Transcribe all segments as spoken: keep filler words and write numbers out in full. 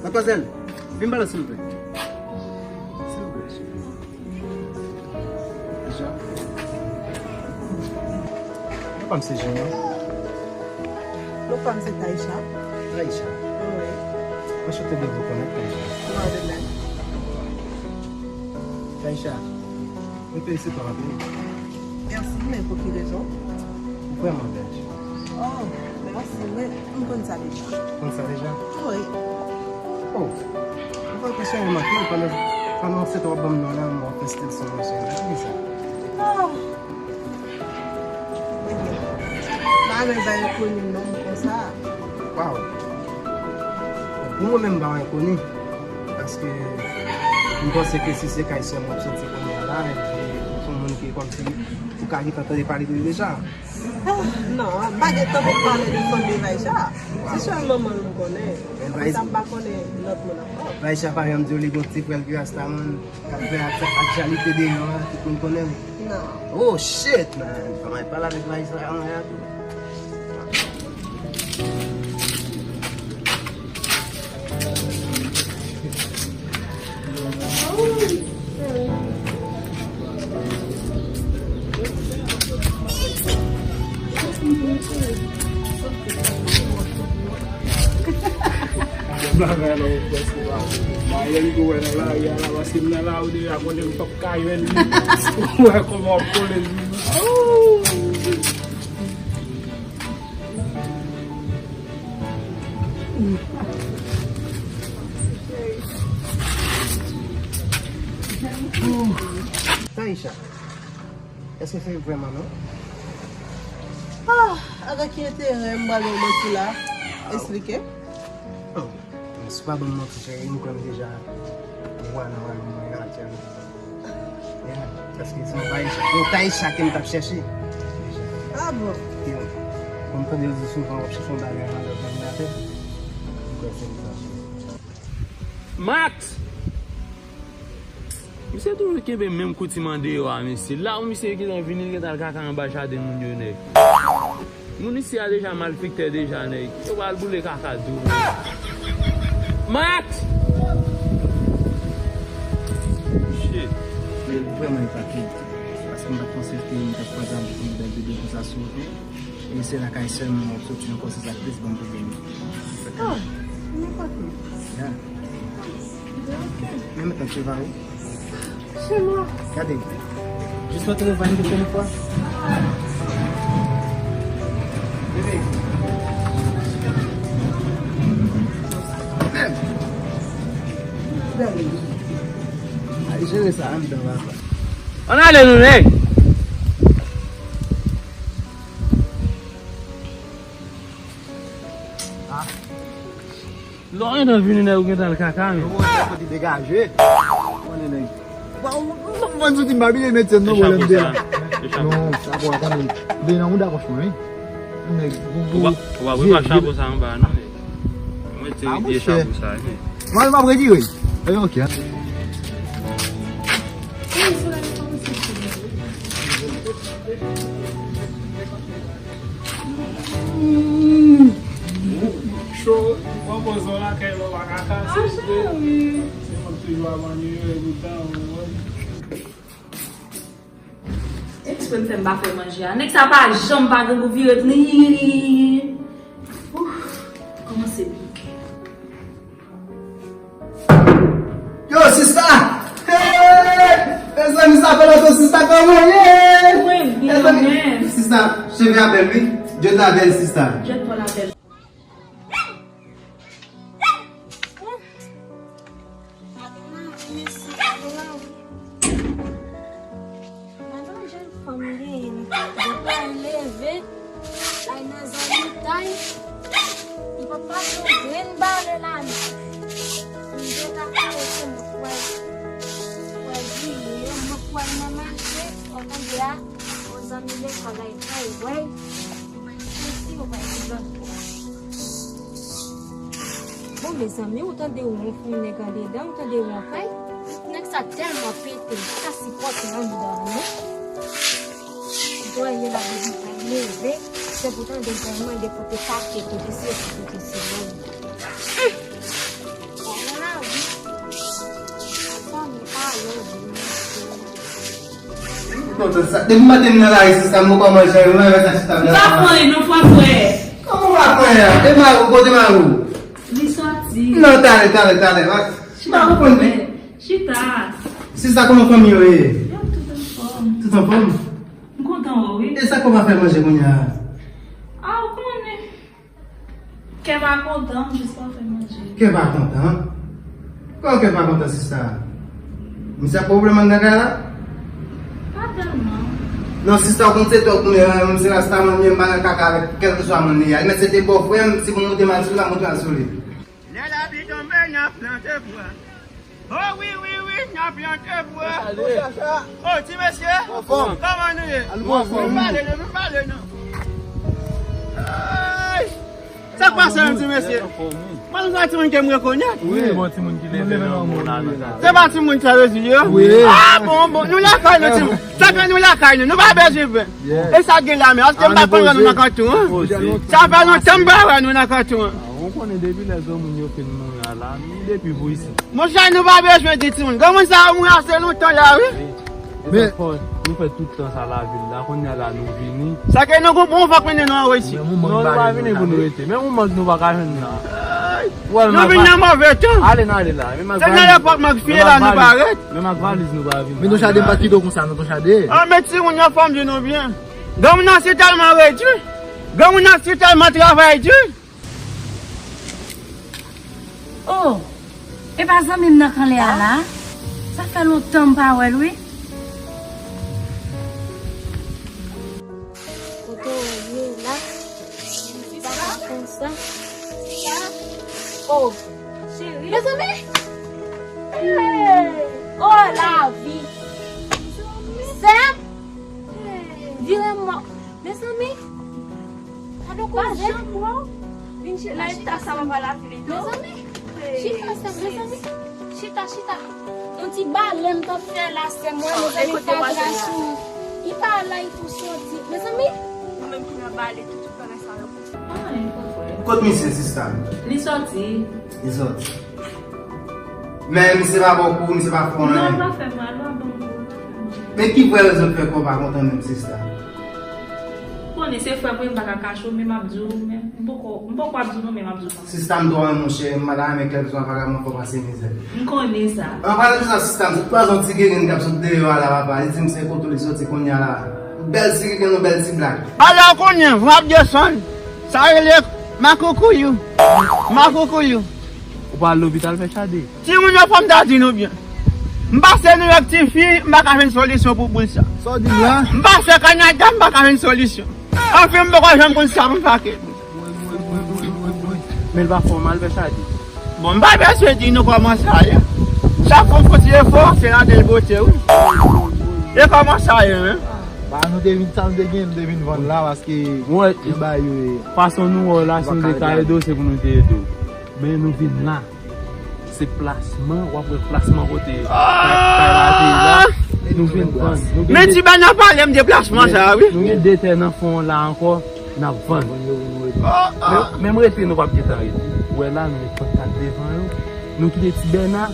Madmwazèl, vin pale silvouplè. Silvouplè. Jean. Non pa m se Jean, non. Non pa m se Taïcha. Taïcha. Wi. Anchante de rekonèt, Taïcha. Mwen de menm. Taïcha, mwen felisite w anpil. Mèsi, men pou ki rezon? Ou vrèman bèl. Oh, mèsi, men m konn sa deja. Konn sa deja? Wi. Oh. Ou fè kesyon remake, pandan, pandan se t w ap ban m non an, m wè w fè stil sou mwen, se la, ki sa? Oh. M pa renmen bay enkoni non m konsa. Waw. Pou mwen menm, m pa yon enkoni. Paske m panse ke si se kay sè m w ap soti kounye a la, epi se yon moun ki kòmsi ou ka gentan tande pale de li deja. Ah, non, m pa gentan pou pale de fanmi Vaïcha. Se sèl manman l m konnen. Apre sa, m pa konnen lòt moun ankò. Vaïcha pa janm di w li gon ti frè l ki rasta moun. K ap fè aktyalite deyò a, tout moun konnen l. Non. Oh shit, man. Fò m al pale avèk Raïsa anlè a tou. Bagay la, ou fè se pa. Maryèl, ou wè nan lari a la, paske m nan lari deja, konnen m p ap ka jwenn li. Ou wè kòman w ap kole l. Taïcha. Èske se vrèman non? Ah, avèk ki enterè m pral ba w manti la? Esplike. Oh, si w pa ban m manti, cheri, m kwè m deja wè nan wè mwen aktyèlman. Yeah, paske se yon Taïcha, yon Taïcha ke m t ap chèche. Ah bon? Yeah. Kòm tande yo di souvan w ap chèche yon bagay nan lòt òdinatè, m kwè se li sa, cheri. Max! Misye toujou kenbe menm koutim andeyò a, mesye. La ou misye gentan vini, li gentan al kaka anba jaden moun yo, nèg. Moun isi a deja malfektè deja, nèg. Yo pral boule kaka tou. Max! Shit. Men vrèman epate. Paske m pa t panse ke m t ap kwaze avèk yon bèl bebe konsa sou wout mwen. E se lakay sè m mwen w ap soti ankò, se sa k plis ban m pwoblèm. Ah, m epate. Ya. Men mentnan, tu vas où? Chez moi. Gade. Jis antre ou va n de premye fwa. Bebe. Bebe. Ay, jere sa anndan la. Ann ale nou, nèg. Lè w gentan vini, nèg, ou gentan al kaka, men. Ou wè kote degaje. Konnen nèg. Bon, ou, ou, ou, ou, ou pa bliye metye non, pwoblèm de la. Non, sa bon, konnen. De nan mouda franchman, wi. Nèg, ou, ou, ou pa, ou pa chapo sa anba, non, nèg. Mwen te vye chapo sa, men. Mwen, m ap retire. E, ok. Cho, pran pòz ou lakay la, w pa ka kase vre. Se mwen k toujou ap anniye, poutan, ou wè. Eksprè m fè m pa fè manje a. Nèg sa pa janm pa gen gou vire toune. Ouf, kòmanse pike. Yo, sista! Hey! Mezanmi, sa fè lontan, sista, kòman w ye? Mwen byen, mezanmi, men. Sista, cheve a bèl, wi. Djèt la bèl, sista. Djèt pa la bèl. Maten an, mesi, maten an. Gade yon jèn fanm li, depi l leve, l al nan zanmitay, li pa pase yon grenn bale lamen. M te ka arete, m kwè, kwè di, m kwè nan mache, w tande a, yon zanmi lekòl la, l fè wè, mwen santi, w wè, li lòt bò. Bon, mezanmi, ou tande wonf yon nèg andedan, ou tande wonf, ay? Nèg sa tèlman pete, li pa ka sipòte anndan, non. Dòyè la, depi l leve, se pou tande dòyè mande kote kache, kote sesi, kote sela. Non, sa, sa, depi maten m nan lari, sista, m poko manje, mwen wè sa sista m nan. M pa pran li non, frè, frè. Kòman w pa pran li a? E mari w, kote mari w? Li sòti. Non, talè, talè, talè. M pa konprann li. Chita. Sista, kòman fanmi yo ye? Yo tout anfòm. Tout anfòm? M kontan wè w, wi. E sa k ou pa fè manje kounye a? A, ou konnen. Kè pa kontan, m jis pa fè manje. Kè pa kontan? Kòman kè pa kontan, sista? Misye ap pwoblèm anndan kay la? Pa tèlman. Non, sista, ou konn se tòk mwen, mwen se rastaman, mwen pa nan kaka avèk kèlkeswa moun li ye. Li mèt se te bòfrè m, si pou m moute m al sou li, m ap moute m al sou li. Lè lapli tonbe, n ap plante bwa. O wi, wi, wi, n ap plante bwa. O, ti mesye. Anfòm. Kòman nou ye? Nou anfòm. Nou pale non, nou pale non. Ay! Sa k pase menm, ti mesye? Mwen, nou se timoun ke m rekonèt. Wi, bon timoun ki leve nan moun la nan kay. Se pa timoun sa yo di yo? Wi. A, bon, bon, nou lakay nou, timoun. Sa fè nou lakay nou, nou pa bezwen pè. E sa gen la menm, aske m pa konn wè nou nan kanton an. Sa fè lontan m pa wè nou nan kanton an. Ou konnen depi lè granmoun yo fin mouri a la, nou depi pou isi. Monchè, nou pa bezwen di timoun. Granmoun sa yo mouri ase lontan la, wi. Men nou fè tout tan sa lavil la, kounye a la nou vini. Sa ke nou gon bon van k mennen nou anwo isi. Non, nou pa vini pou nou rete. Menm yon mank nou pa ka jwenn nan. Nou vin nan move tan. Ale n ale la. Se nan lepòk mank fye la nou pa ret. Menm ak valiz nou pa vini. Men Ton Chade m pa t kite w konsa non, Ton Chade. Anben timoun yo, fò m di nou byen. Granmoun nan si tèlman redi. Granmoun nan si tèlman travay di. Oh, e pa zanmi m nan k anlè a la? Sa fè lontan m pa wè l, wi. Kote w ye la? Sa pa konsa. Oh, cheri. Mezanmi! Hey! Oh, lavi! Sè m! Vire mò. Mezanmi, gade koze. Vin chita sa, papa la fini tou. Mezanmi, chita sa, mezanmi. Chita, chita. Yon ti bale m t ap fè la, sè mwen, mezanmi, fatra sou. Li pa la, li tou soti. Mezanmi. Ou menm ki nan bale, tout, tout bagay sa yo. Kot misye, sista m? Li soti. Li soti. Men misye pa ba w kou, misye pa fè w anyen. Non, l pa fè mal, l pa ban m kou, l pa fè mal. Men ki vrè rezon k fè kò w pa kontan menm, sista? Konnen se frè mwen, m pa ka kache w, men m ap di w, men m poko, m poko ap di w non, men m ap di w kanmenm. Sista m twò renmen w, cheri, m pa ta renmen kèlkeswa vagabon fè w pase mizè. M konnen sa. An palan de sa, sista m, se twa zan ti geren k ap sot deyò a la, papa. Li di m se kote w li soti kounye a la. Bèl ti geren, yon bèl ti blak. Alò kounye a, m ap desann. Sa rele makoukouyou. Makoukouyou. Ou pa al lopital fè chade? Timoun yo, fò m ta di nou byen. M pase nou ak tifi, m pa ka jwenn solisyon pou boul sa. Sa w di m la? M pase Kanada, m pa ka jwenn solisyon. Anfen, m poko janm konn sa pou m fè ak li. Men l pa fè w mal fè chade? Bon, m pa bezwen di nou kòman sa ye. Chak fwa m fè yon ti efò, se ladan l pote, wi. E kòman sa ye menm? Ba nou te vin, sa nou te gen, nou te vin vann la, paske mwen, gen bagay yo ye. Fason nou wè w la, si nou te ka ede w, se pou nou te ede w. Men nou vin la. Se plasman, w ap wè plasman kote kay, kay la te ye la. Nou vin vann. Men ti Bèna pale m de plasman sa a, wi. Nou gen de tè nan fon la ankò, n ap vann. Men, men m rete, nou p ap gentan rete. Ou wè la, nou met pankart devan yo. Nou kite ti Bèna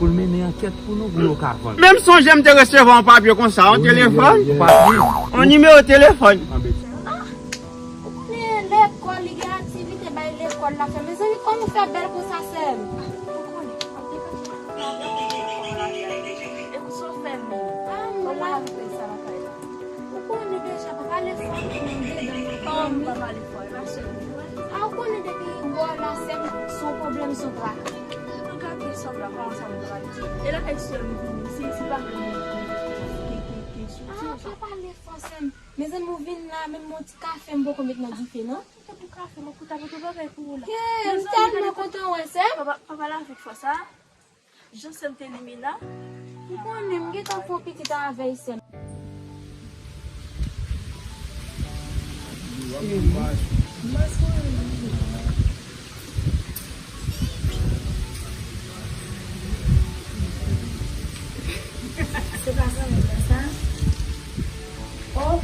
pou l mennen ankèt pou nou, pou yo ka vann. Men m sonje m te resevwa yon papye konsa, yon telefòn, yon nimewo telefòn. Ou konnen lekòl, li gen aktivite bay lekòl la fè. Mezanmi, kòman w fè bèl konsa, sè m? Ou konnen, m ap degaje m, m ap degaje m, lekòl la, e pou sa w fè m. Ah, m la. Kòman w ap fè sa lakay la? Ou konnen deja, pa pale fò, m dedan. Kòman m pa pale fò? E pa sè m. Ah, ou konnen depi wè w la, sè m, se yon pwoblèm, se yon traka. An gade sòm la, kòman sa m pale? E lakay sè m vini, si, si pa vini, ke, ke, ke, ke, sou, sou sa. Ah, pa pale fò, sè m. Mezanmi, ou vin la, menm yon ti kafe m poko met nan dife, non. Kite pou kafe, mwen pou ta pote bagay pou ou la. Yeah, m tèlman kontan wè, sè m. Pa, pa, pa pale avèk fò sa. Jan sè m te limina. Ou konnen, m gentan fè yon pitit avè l, sè m. Se pa sa, men sa. Oh,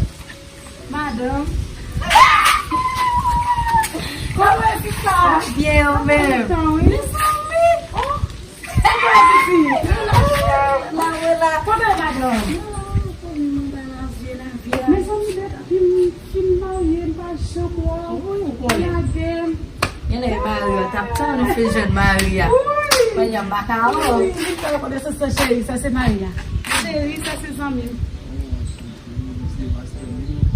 madanm. Kòman e fi sa? Byen, ou menm? Kontan, wi. Mezanmi. Oh, e kwa piti? La, la. Kòman e madanm? Ou konnen. Genlè Maria t ap tann ou fin jwenn Maria. Maria m pa ka wè w. Wi, sa se Maria. Cheri, sa se zanmi m.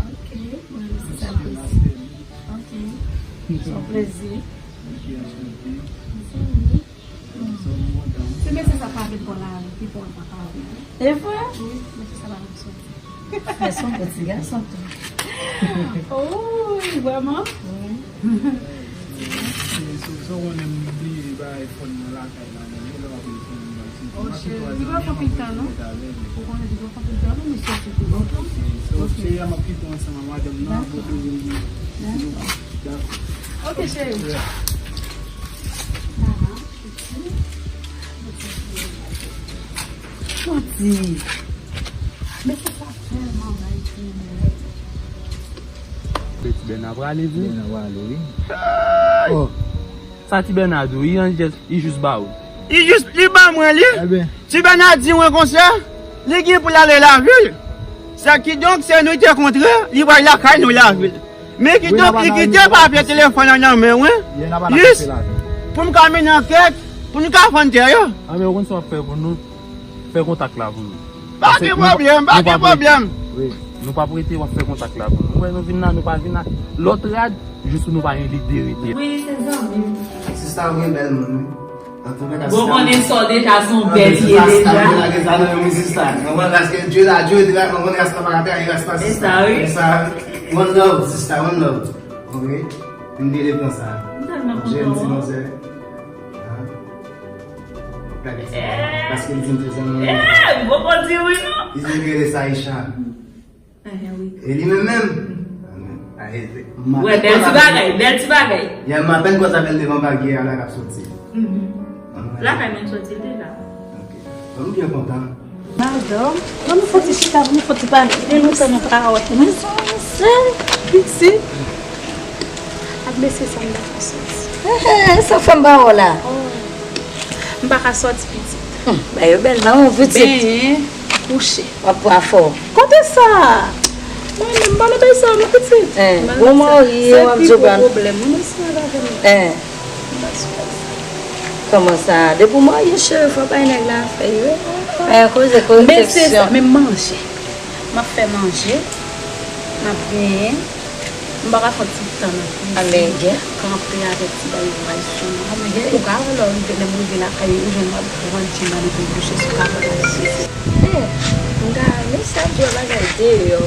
Ok, mwen se sa. Ok. Se yon plezi. Se mesye sa pa vin pran lari, ki pran papa. E vre? Wi, mesye sa pa vin soti. Mwen se yon bon ti gason tou. Wi, vrèman? Wi. So, so, konnen m bliye bagay fòn nan lakay la, men lè w ap telefòn nan, si Oh, cheri, li pa konpli tan, non. Ou konnen li pa konpli tan, non, mesye, se tou bon. So, cheri, m ap kite w ansanm ak madanm nan, bon, pou vin. Dakò. Ok, cheri. Manti. Men se sa tèlman bay timoun. Ti Bèna prale, wi. Bèna prale, wi. Oh. Sa Ti Bèna di w, li an jès, li jis ba ou. Li jis, li ban mwen li. Ti Bèna di mwen konsa, li gen pou l ale lavil. Sa kidonk, se nou te kontre, li pral lakay nou lavil. Men kidonk, li kite papye telefòn nan nan men mwen. Jis pou m ka mennen ankèt, pou nou ka vann tè yo. Anben, ou konn sa w ap fè pou nou? Fè kontak la pou nou. Pa gen pwoblèm, pa gen pwoblèm. Wi, nou p ap rete, w ap fè kontak la pou nou. Ou wè, nou vin la, nou pa vin ak lòt rad, jis pou nou pa gen lide rete. Wi, se zanmi m. Sista, ou gen bèl moun, wi. Antouka, bon, konnen sa w deja se yon bèl li ye deja. Lage sa nan men sista. Konprann, paske Dye la, Dye la, konprann, rasta pa ka trayi rasta, sista. Sista, wi. Sista, one love, sista, one love. Ok? M te le pran sa. M tèlman kontan. Jèn ti manzè. Paske li di m se zanmi mwen. Eh, gwo pwodui wi non. Li di m rele sa Aisha. Eh, wi. E li menm menm? Wè, bèl ti bagay, bèl ti bagay. Yè m apèn konn sa bèl devan bagay a la k ap soti. Lakay mwen soti deja. Ok. Bon, m byen kontan. Madanm, ban nou fon ti chita, ban nou fon ti pale. Gen lontan nou pa wè. Men sa, mesye, pitit. Ak mesye sa m pa ka sòti. Ehe, sa fanm pa wè w la. Oh. M pa ka sòti pitit. Hmm, ba yo bèl nan ou pitit. Benyen, kouche. W ap pran fò. Kote sa? Mwen menm pa nan bagay sa non pitit. Eh, bon marye, w ap di w pa. Se pi gwo pwoblèm. Mwen mesye avè m. Eh. Kòman sa? Depi w marye, cheri, fò bay nèg la afè yo. Eh, koze koreksyon. Men se sa, men manje. M ap fè manje, m ap benyen. M pa ka fè ti tan nan kizin. Kanpe avèk ti bagay sou mwen. Ou ka wè lè w rive, lè m rive lakay ou, ou jwenn m ap grandi nan lepe kouche sou kabòn la. Eh, m ka, men sa dwe bagay deyò.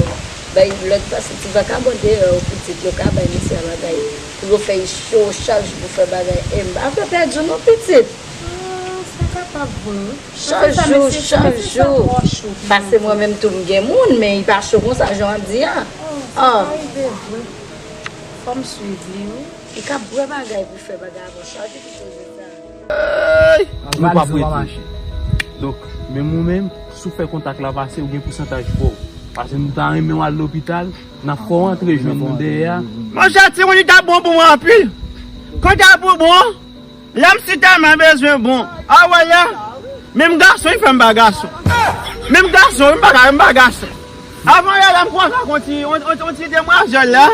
Bay lòt pase ti vakabon deyò, pitit yo ka bay mesye a bagay. Pou yo fè cho chak jou pou fè bagay. E m pa vle pèdi w non pitit. Ah, sa kapab vre wi. Chak jou, chak jou. Pase mwen menm tou m gen moun, men li pa cho konsa jan w ap di a. Oh, sa ka rive vre. Fò m swiv li wi. Li ka bwè bagay pou fè bagay avan chak jou ki poze sa. Nou p ap rete. Donk, menm ou menm, si w fè kontak la pase, ou gen pousantaj pou w. Pase nou ta renmen w al lopital, n ap fè w antre jwenn nou dèyè a. Monchè, timoun li t ap bon pou mwen anpil. Kanta pou bon, lè m si tèlman bezwen bon. A wè la, menm gason li fè m pa gason. Menm gason, wi, m pa ka, m pa gason. Avan yè la, m kwaze ak yon ti, yon, yon, yon ti demwazèl la.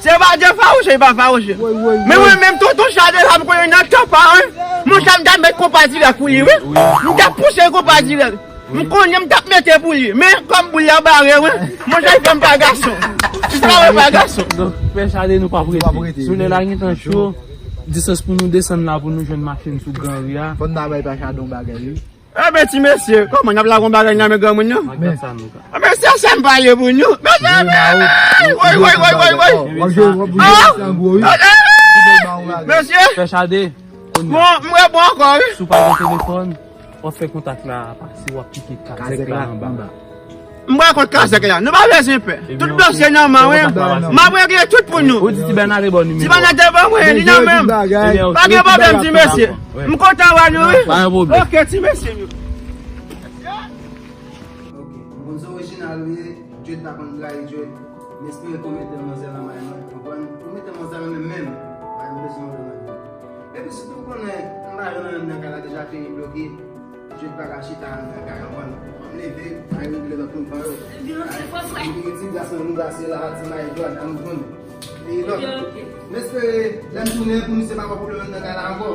Se pa de fawouche, li pa fawouche. Men mwen menm, tonton Chade la, m konnen nan tanpa, wi. Monchè, m t ap met konpa dirèk pou li, wi. M t ap pouse konpa dirèk. M konnen m t ap mete pou li. Men kòm boul la bare, wi. Monchè, li fè m pa gason. Li travay pa gason. Donk, pè Chade, nou p ap rete. Si w lè la gentan cho, distans pou nou desann la, pou nou jwenn machin sou gran ri a. Fò n ta bay pè Chade yon bagay, wi. Enben, ti mesye, kòman n ap lage yon bagay nan men granmoun nan? Enben, se sa m pale pou nou. Mesye, woy, woy, woy, woy, woy. Mesye, bon, m wè bon ankò, wi. Si w pa gen telefòn, w ap fè kontak la pase, w ap pike kazèk la anba. M pral kont kazèk la. Nou pa bezwen pè. Tout dosye nan men mwen. M ap regle tout pou nou. Ou di Ti Bèna te ba w nimewo a. Ti Bèna te ban mwen, li nan men m. Pa gen pwoblèm, ti mesye. M kontan wè nou, wi. Pa gen pwoblèm. Ok, ti mesye. Ok, m konn se orijinal ou ye. Djed pa konn trayi Djed. M espere ke w mete manzè nan may mwen. Konprann? Ou mete manzè nan men m menm. Pa gen bezwen antre nan men m. Epi sitou w konnen, m pa gen anyen nan kay la deja fini bloke. Djed pa ka chita anndan kay an, konn. Fò m leve, al regle lòt moun pa yo. Epi antre fò frè. Epi gen ti glas nan nou gase la, ti mayi dwat, an nou konn. E lòt. Ok, ok. M espere lè m tounen pou misye pa pran pwoblèm anndan kay la ankò.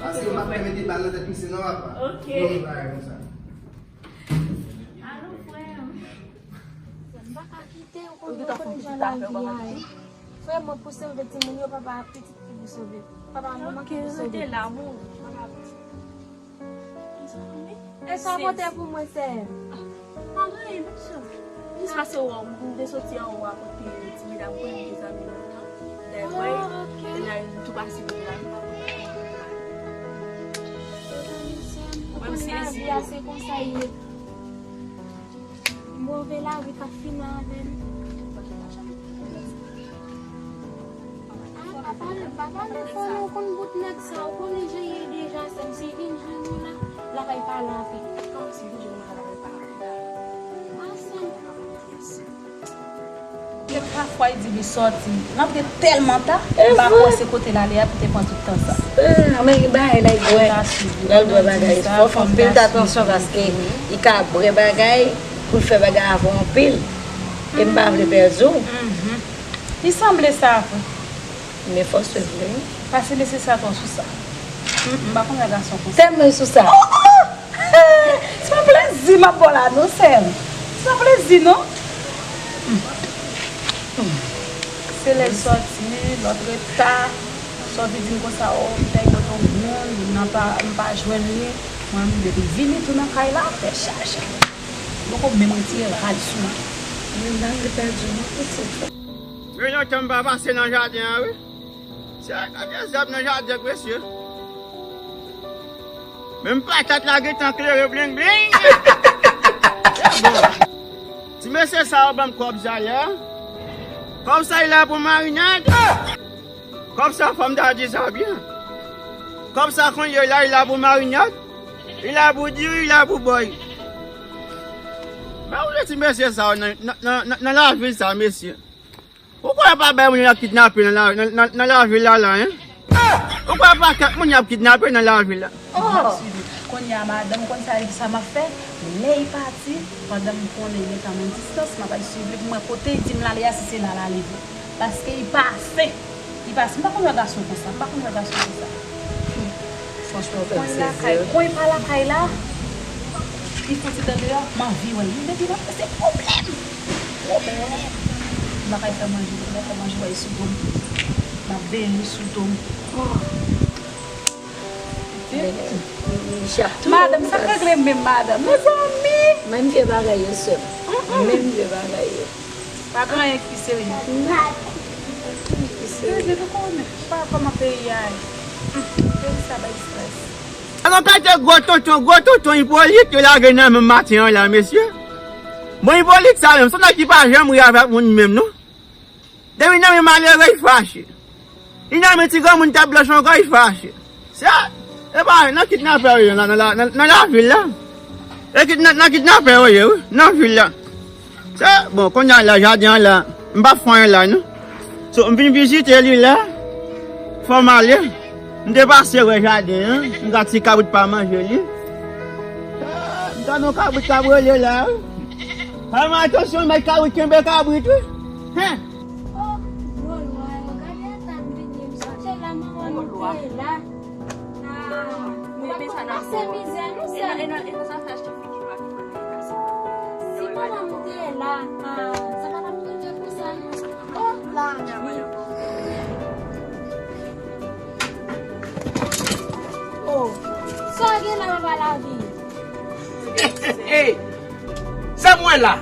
Paske m p ap pèmèt bal nan tèt misye non, papa. Ok. Yon bagay konsa. Alo, frè m. M pa ka kite w, ou konnen, ou konnen jan lavi a ye. Frè mwen pou sove timoun yo, papa pitit ki pou sove. Papa manman ki pou sove. Ok, rete la, mon. E sa pote pou mwen, sè? Pa gen anyen, non, sè. Jis pase wè w, m te soti anwo a kote ti medam, konnen m te zanmi lontan. Lè m wè, lè m tou pase kote la, m pa konn. Ou konn lavi a, se konsa l ye. Move lavi k ap fini avè m. Ah, papa, papa, nou fò nou konn bout nèg sa, ou konnen jan l ye deja, sè m, si l vin jwenn ou la, l ap al pale anpil. Kòman si l vin jwenn mwen la, l ap al pale anpil la? Ah, sè m. Kèk pafwa, li di li sòti. N ap gen tèlman ta, m pa kwè se kote l ale a pou te pran tout tan sa. Ah, men bagay la, l bwè. L al bwè bagay. Fò fè anpil atansyon paske li ka bwè bagay pou l fè bagay avè w anpil. E m pa vle pèdi w. Li sanble sa vre. Men fò swiv li, wi. Pase mesye sa twò sou sa. M pa konn wè gason konsa. Tèlman sou sa. Oh, oh! Se pa plezi m ap ba w la non, sè m. Se pa plezi non. Se lè l sòti, lòt reta, sòti di m konsa, o, m te gen yon moun, m pa, m pa jwenn li. Mwen menm depi vini tou nan kay la, fè chaje. Poko menm retire rad sou li. Mwen pa vle pèdi w non, pitit. Gen lontan m pa pase nan jaden an, wi. Se gade zèb nan jaden, mesye. Menm patat la gentan klere bling bling. Bon. Ti mesye sa yo ban m kòb sa la. Kòb sa la pou marinad. Kòb sa, fò m ta di sa byen. Kòb sa konn ye la, li la pou marinad. Li la pou diri, li la pou bòy. Men ou wè ti mesye sa yo nan, nan, nan, nan, nan lavil sa, mesye. Ou kwè pa bay moun y ap kidnape nan la, nan, nan, nan lavil la, la, en? Ou kwè pa kèk moun y ap kidnape nan lavil la? Oh! Kounye a, madanm, ou konn sa, sa m ap fè? Lè l pati, pandan m konnen l gentan nan distans, m ap al swiv li pou m wè kote l di m l ale a, si se la l ale vre. Paske li pase. Li pase. M pa konn wè gason konsa. M pa konn wè gason konsa. Franchman, frè m sezi. Kon li pa lakay la, li fè yon ti tan deyò, m anvi wè l. Li depi nan se pwoblèm. Pwoblèm. M pa kay fè manje, m pa fè manje, wè l sou do m. M ap veye l sou do m. Oh. Madanm, sa k regle menm, madanm? Mezanmi! Menm vye bagay yo, sè m. Menm vye bagay yo. Pa gen anyen ki serye. Ki serye. Mesye, nou konnen pa kòman peyi a ye. Peyi sa bay strès. Alò, pete gwo tonton, gwo tonton Ipolit, yo lage nan men maten an la, mesye. Bon, Ipolit sa menm, se yon nèg ki pa janm ri avèk moun menm, non. Depi nan men malere, li fache. Li nan men ti granmoun tèt blanch ankò, li fache. Se, e pa nan kidnapè yo ye nan, nan, nan, nan lavil la. E kidna-, nan kidnapè yo ye, wi, nan vil la. Se, bon, kounye a la, jaden an la, m p ap fè anyen la, non. So, m vin vizite li la, fò m ale. M te pase wè jaden an, m gade si kabrit pa manje li. Ah, m tande yon kabrit k ap rele la, wi. Fè m atansyon, mèt kabrit kenbe kabrit, wi. Hen. Oh, gwo lwa yo, gade eta m vini, m sonje la manman nou te la. Ah, nou pa konn pase mizè, non, sè. Si manman nou te la, ah, sa pa t ap rive konsa, non. Oh, lavi. Oh, sa w gen la, papa lavi? Hey, sa mwen la.